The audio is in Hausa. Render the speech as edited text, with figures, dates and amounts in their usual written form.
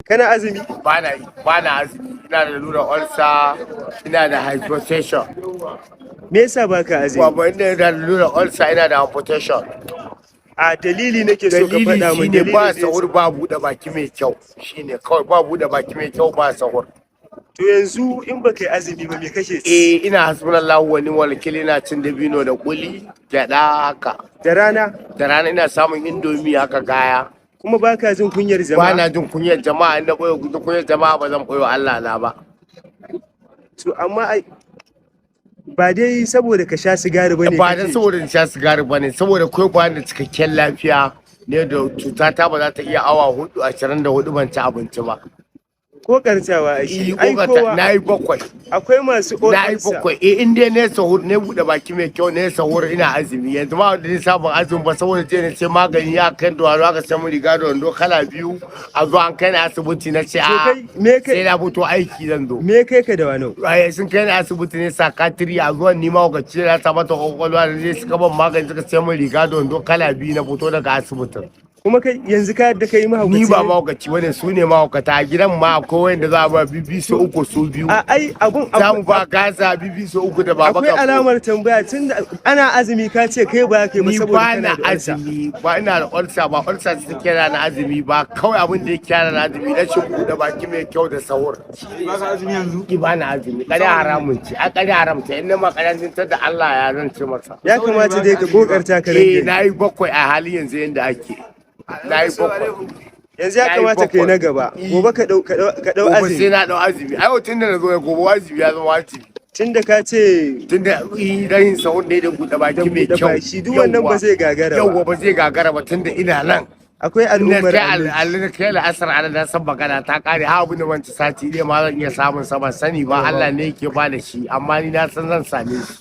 Kana azumi? Ba na yi, ba na azumi. Ina da lura ulcer, ina da hypertension. Me yasa baka azumi? Baba, ina da lura ulcer, ina da hypertension. A dalili nake so ka Dalili faɗa min. shine Dalili ba da yasa- sahur, ba buɗe baki mai kyau. Shine kawai, ba buɗe baki mai kyau, ba sahur. To yanzu in baka yi azumi ba, me kake ci? Eh, ina hasbunallahu wa ni'mal wakil, ina cin dabino da kuli, gyaɗa haka. Da rana? Da rana ina samun Indomie haka, gaya. Kuma baka jin kunyar Ba jama'a? na jin kunyar jama'a. Inda boye kunyar jama'a, ba zan boye Allah na ba. To amma ai ba dai saboda ka sha sigari bane Ba dan kake- saboda in sha sigari ba ne, saboda kai ba da cikakken lafiya ne da cuta ta ba za ta iya awa 4, 24 ban ci abinci ba. Kokartawa ake. Eh, Ai kokarta kowa na yi 7. Akwai masu Na yi ulcer. 7. Eh, in dai ne sahur ne, buɗe baki mai kyau ne, sahur, ina azumi. Yanzu ma wanda ni sabon azumi ba, saboda je ne sai magani ya kai da wani aka samu riga da wando kala biyu, a zo an kai ni asibiti, na ce To a kai me sai kai na fito aiki zan zo. Me kai ka da wani? Ai sun kai ni asibiti ne, psychiatry, a zuwan nima wakaci na sa mata kwakwalwa da zai suka ban magani, suka sai mun riga da wando kala biyu, na fito daga asibitin. Kuma kai yanzu ka yadda kai mahaukaci Ni ba ne? mahaukaci bane, su ne mahaukata. A gidan ma akwai wanda za a ba bibi su uku, su biyu. A ai abun Za mu ba gaza bibi su uku da baba akwai Gambo. alamar tambaya, tunda ana azumi ka ce kai ba kai ba Ni saboda ba kana na da ulcer. azumi ba, ina da ulcer ba, ulcer ta kira na azumi ba. Kawai abin da ya kira na azumi, rashin buɗe baki mai kyau da sahur. Ba ka azumi yanzu? Ki ba na azumi, ƙarya haramun ce, a ƙarya haramta in ma ƙarya da Allah ya zan ce masa. Ya kamata dai ka kokarta ka Eh, rage. na yi 7 a halin yanzu yanda ake. Na yi 7. Yanzu ya Na yi kamata kai na 7. gaba. Gobe ka dau Gobe sai azumi. na dau azumi. Ai tun da na zo gobe wajibi ya zama wajibi. Tunda ka ce Tun da idan yin sahur ne da buɗe da baki mai buɗe kyau. baki, duk wannan ba zai gagara ba. Yawwa, ba zai gagara ba tunda ina nan. Akwai Ina al'ummar kai Annabi. Kai al'asar ana na san magana ta kare, ha abin da wancan sati ɗaya ma zan iya samun sa, ban sani ba, Allah ne yake ba da shi, amma ni na san zan same shi.